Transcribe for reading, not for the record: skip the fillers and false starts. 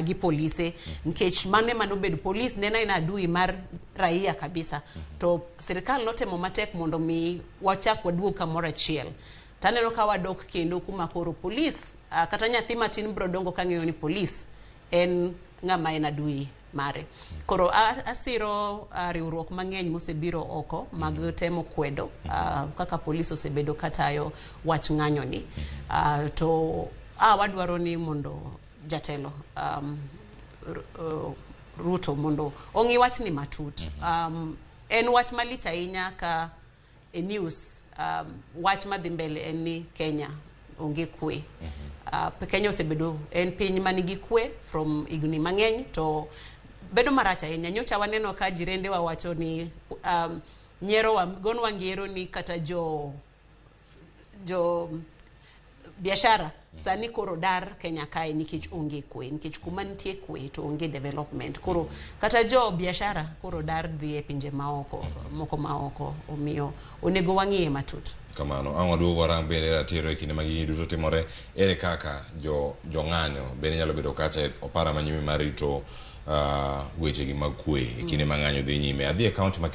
gi polise nikech mano ema nobedo polis ne en aena adui mar raia kabisa. To sirikal notemo matek mondo mi wachak waduog kamoro achiel. To aneno ka wadok kendo kuma koro polis kata nyathi matin biro dongo kang'eyo ni polis en ng'ama en adui mare. Koro asiro riwruok mang'eny mosebiro oko mag temo kwedo kaka polis osebedo katayo wach ng'anyo ni. To wadwaro ni mondo jatelo Ruto mondo ong'i wachni matut. En wach malich ahinya ka e news wach madhi mbele en ni Kenya onge kwe. Kenya osebedo en piny manigi kwe from higni mang'eny to bedo marach ahinya. Nyocha waneno ka jirende wa wacho ni nyiero gonwa ngero ni kata jo biashara sani koro dar Kenya kae nikech onge kwe, nikech kuma nitie kwe to onge development. Koro kata jo biashara koro dar dhi e pinje maoko moko maoko, omiyo onego wang'iye matut. Kamano ang' waduogo warang bende ratiro e kinde ma gigi duto timore ere kaka jo jong'anyo bende nyalo bedo kacha e opara manyime mar rito wechegi mag kwe e kinde ma ng'anyo dhi nyime. Adhi e kaunti ma